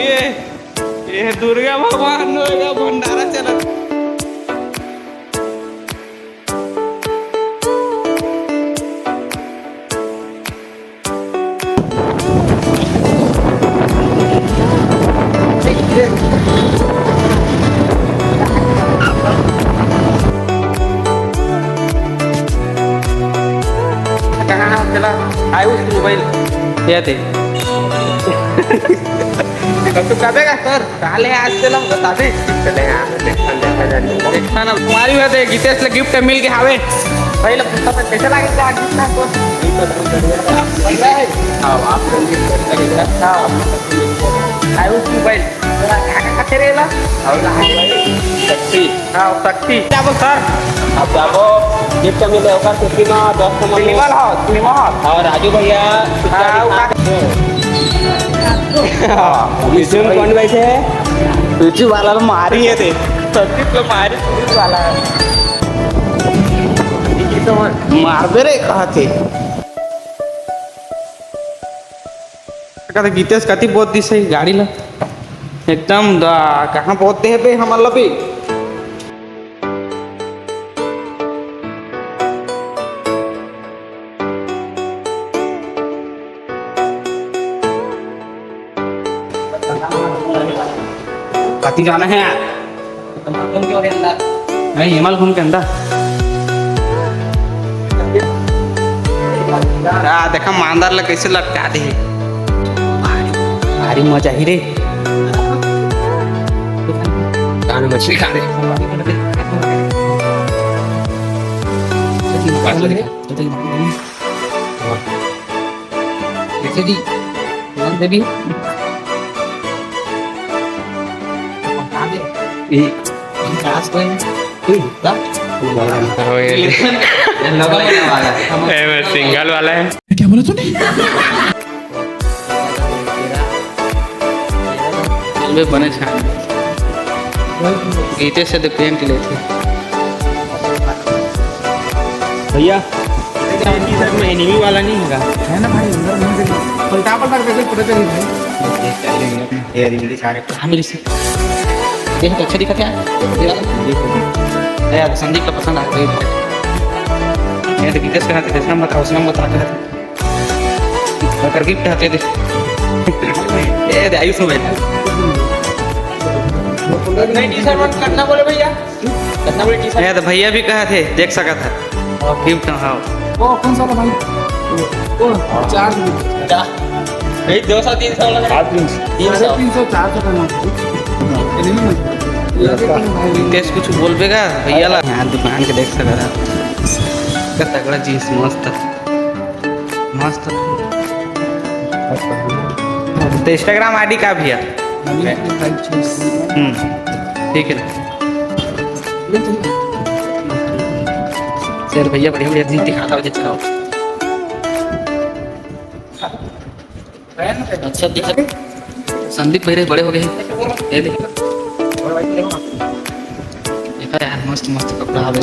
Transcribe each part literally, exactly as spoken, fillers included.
ये, ये दुर्गा भगवान होएगा, भंडारा चलत। कहाँ है तेरा? आयुष मोबाइल। ये दे। तो तू कबे का सर? काले आज चला बता दे। चले यार, देखा, देखा जाने। देखा ना, तुम्हारी बात है, गीतेश ले गिफ्ट मिल के हावे। भाई, लोग पूछता था, कैसे लगे क्या गिफ्ट ना तो? बढ़िया है। हाँ, आप लोग गिफ्ट करेगा। हाँ। आयुष मोबाइल। तेरा क्या, क्या खाते रहेला? और शक्ति। हाँ, शक्ति। क्या बोल सर? अब जाबो, गिफ्ट मिले, ओकर खुशी में दोस्त मन। Cinema hall, cinema hall. और राजू भैया, हाँ, ओकर। हाँ, पीछे में कौन बैठे है? पीछे वाला तो मारी है थे। सतीश तो मारी, पुलिस वाला है। मारबे रे, कहा थे। कहते गीतेश कति बहुत दिस है गाड़ी ला। एकदम दा, कहाँ बहुत दे बे हमर ला भी। कति जाना है यार? नहीं, हिमाल घूम के अंदर। आ, देखा मांदर ला कैसे लटका दे। भारी, भारी मजा ही रे। कान मछली खा रहे। कैसे जी? कौन देवी? ए, विकास भाई, कोई हुआ? हाँ, ये लगा, लगा वाला। ए, बस सिंगल वाला है। क्या बोला तूने? चलबे बने छान। गीते से तो पेंट लेथे। भैया, ये टी-शर्ट में एनिमी वाला नहीं होगा? है ना भाई, अंदर में से पलटा पलटा करके पूरा चल भाई। ये रिंगली सारे। हाँ, मेरी से। ये तो अच्छा दिखा क्या? ये वाला? ये अब संदीप का पसंद आ गई। ये तो विदेश का हाथ है, दूसरा मत, उसमें मत आकर। अगर गिफ्ट आते थे। ये दे, आयुष मोबाइल। नहीं, टी-शर्ट मत करना बोले भैया। करना बोले टी-शर्ट। ये तो भैया भी कहा थे, देख सका था। गिफ्ट, हाँ। वो कौन सा वाला भाई? वो चार सौ। नहीं, दो सौ, तीन सौ वाला। हाँ, तीन सौ। तीन सौ। अरे, तीन सौ, चार सौ का नोट। ये नहीं, नहीं। रितेश कुछ बोलबे का भैया ला? यहाँ दुकान के देख सका था। का तगड़ा चीज, मस्त। मस्त। तो Instagram ID का भैया? हम्म, ठीक है ना। सर भैया बढ़िया बढ़िया चीज दिखाता हो, अच्छा दिखा। संदीप भाई रे बड़े हो गए हैं। ये देख। देखा यार, मस्त मस्त कपड़ा हवे।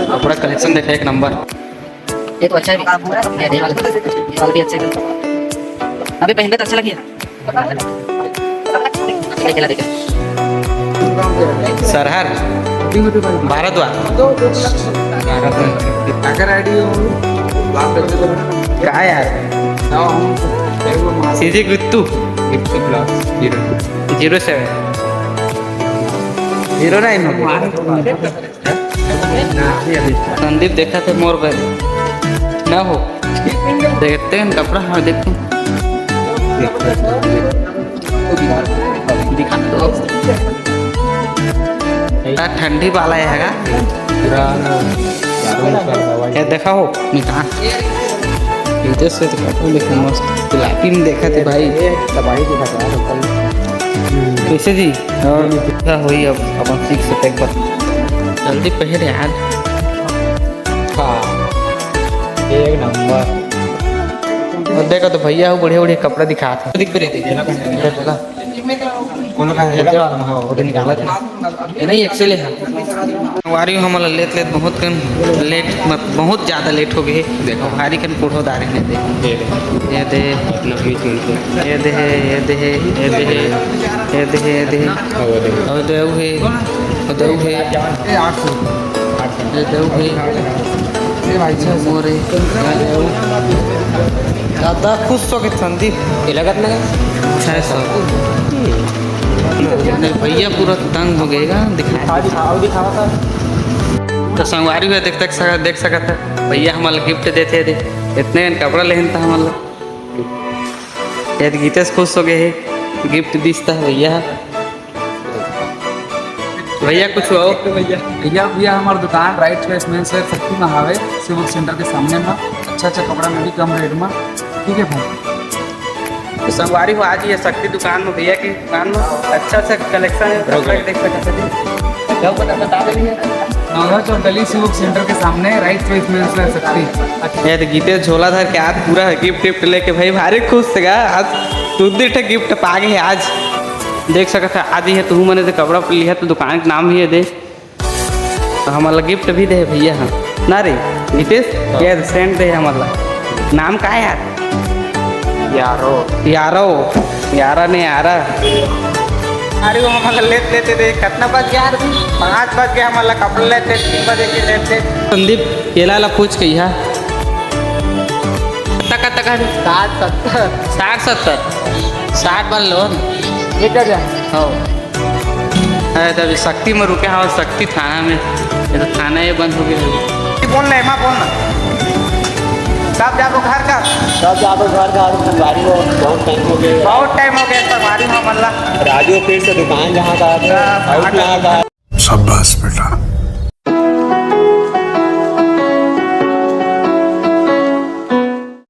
कपड़ा कलेक्शन देखा एक नंबर। ये तो अच्छा है। ये वाला, ये वाला भी अच्छा है। अभी पहनबे तो अच्छा लगे। ये खेला देखे। सरहर। भारद्वाज। भारद्वाज। अगर आईडी हो, बात करते तो। का यार? सीधे गुत्तू। Zero seven. Zero nine. Sandeep देखा थे मोर बर ना हो। देखते हैं कपड़ा, हाँ, देखते हैं। दिखा दो। का ठंडी वाला है का? ये देखा हो, निकाल। इधर से तो कपड़ा देखे मस्त। गुलाबी में देखा थे भाई। कैसे जी? और क्या हुई अब अपन सीख सकते एक बार। जल्दी पहन यार। हाँ, एक नंबर। और देखो तो भैया हो बढ़िया बढ़िया कपड़ा दिखा था। दिख भी रहे थे। ये वाला, हाँ, वो तो निकाला था। ये नहीं, एक्सेल है। संगवारी हो, हमन ला लेत लेत बहुत कन लेट, मत, बहुत ज्यादा लेट हो गए। देखो, भारी कन बूढ़ो दारे ने दे। ये दे। ये दे। ये दे, ये दे, ये दे, ये दे। और दे, वो है, वो दे, वो है। ये दे, वो है। ये भाई, छह सौ। मोरे। दादा खुश हो के संदीप। ये लगत लगे? छह सौ। नहीं, भैया पूरा तंग हो गएगा, दिखाए। दिखाओ, दिखाओ, दिखाओ सर। तो संगवारी हो, देख, देख सक-, देख सकत है, भैया हमन ला गिफ्ट देथे दे, इतने कन कपड़ा लेहन था हमन ला। ये तो गीतेश खुश हो गए है, गिफ्ट दिस था भैया। भैया कुछ हो? भैया, भैया हमार दुकान राइट चॉइस मेंस वेयर शक्ति में हावे, शिव सेंटर के सामने में। अच्छा अच्छा कपड़ा मिली कम रेट में, ठीक है भाई। तो संगवारी हो, आज ये शक्ति दुकान में, भैया की दुकान में अच्छा अच्छा कलेक्शन है, कपड़ा के देख सकते हैं। क्या पता, बता दे भैया। नौधा चौक गली शिव सेंटर के सामने राइट चॉइस मेंस वेयर शक्ति। ये तो गीतेश झोला धर के आज पूरा गिफ्ट गिफ्ट लेके भाई भारी खुश थे गा। आज दू दू ठे गिफ्ट पा गए आज। देख सकत है, आज ये तू मने तो कपड़ा लिहा तो दुकान के नाम भी है दे। तो हमन ला गिफ्ट भी दे भैया, हाँ ना रे गीतेश? ये सेंट दे हमन ला। नाम का है यार? यारो। यारो। यारा ने यारा। अरे वो हमन ला लेत लेते दे, कितना बज गया यार? पाँच बज गया, हमन ला कपड़ा लेते, तीन बजे के लेते। संदीप, केला ला पूछ के यहाँ। तक, तक। साठ सत्तर। साठ सत्तर। साठ बन लो। ये क्या जा? हाँ। अरे, तब शक्ति में रुके हवं, शक्ति थाना में। ये तो थाना ये बंद हो गया है। बोल ना, माँ, बोल ना। कब जाबो घर का? कब जाबो घर का? अरे, संगवारी हो, बहुत टाइम हो गया। बहुत टाइम हो गया, संगवारी हो, मल्ला। राजू फिर से दुकान जहाँ का है, हाँ, आउट हाँ। यहाँ का। शाबाश बेटा,